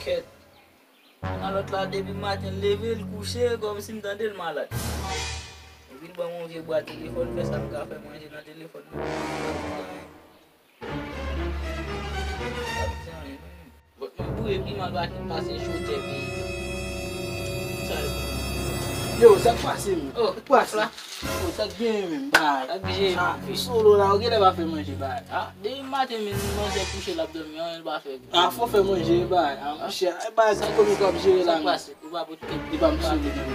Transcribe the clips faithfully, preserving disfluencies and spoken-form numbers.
Kèt. Nan lòt la, depi maten l leve, l kouche, kòmsi m tande l malad. Epi l ban m yon vye bwa telefòn, fè sa m ka fè manje nan telefòn nan. Bon, mwen boure pi mal pase chotè peyi. Sa yo. Yo, sa k pase, menm? Oh, sa k pase? Sa k la? Oh, sa k genyen, menm? Bay. Sa k genyen? Ah, fi solo la, ou genlè pa fè manje, bay. Ah, depi maten, menm, manzè kouche, l ap dòmi, anyen l pa fè. Ah, fò fè manje, bay. Ah, monchè, bay, sa kòman w ap jere la, menm? Sa k pase? Ou pa pot kèt. Li pa m sou li menm.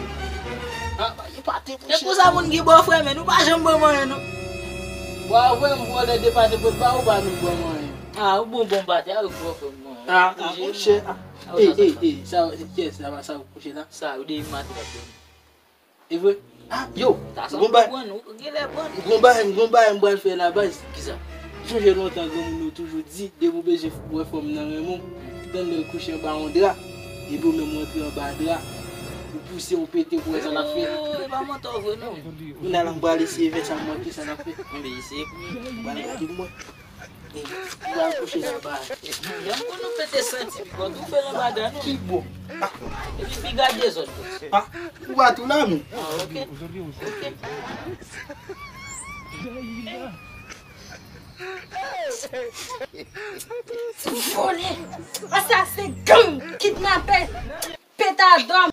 Ah, li pa te. Se pou sa moun gen bòfrè, men nou pa janm ban m anyen, non. Bòfrè m vòlè de pate pot ba ou pa menm ban m anyen. Ah, ou bon bon pate avèk bòfrè m, non. Ah, ah, monchè. Ah, ey, ey, ey, sa, kiyès sa, sa, sa kouche la? Sa, ou de maten ap dòmi. E vre? Ah, yo, gon bagay, gon bagay, gon bagay m pral fè la, baz. Kisa? Sonje lontan granmoun yo toujou di, depi w bezwen wè fanm nan renmen w, tann lè l kouche anba yon dra, epi w menm w antre anba dra, ou pouse, ou pete, pou wè sa l ap fè. Oh, e pa mantò vre non. Kounye a la m pral eseye fè sa, m wè kisa l ap fè. Enben, eseye pou mwen. M pral gade mwen. Ou pral kouche anba. Janm pou nou pete santi, pi kont ou fè l anba dra non. Ki bò? Epi piga dezòd. Ah, ou pa tou la, men. Ah, ok. Ok. Vòlè, asasen, gang, kidnapè, petadòm.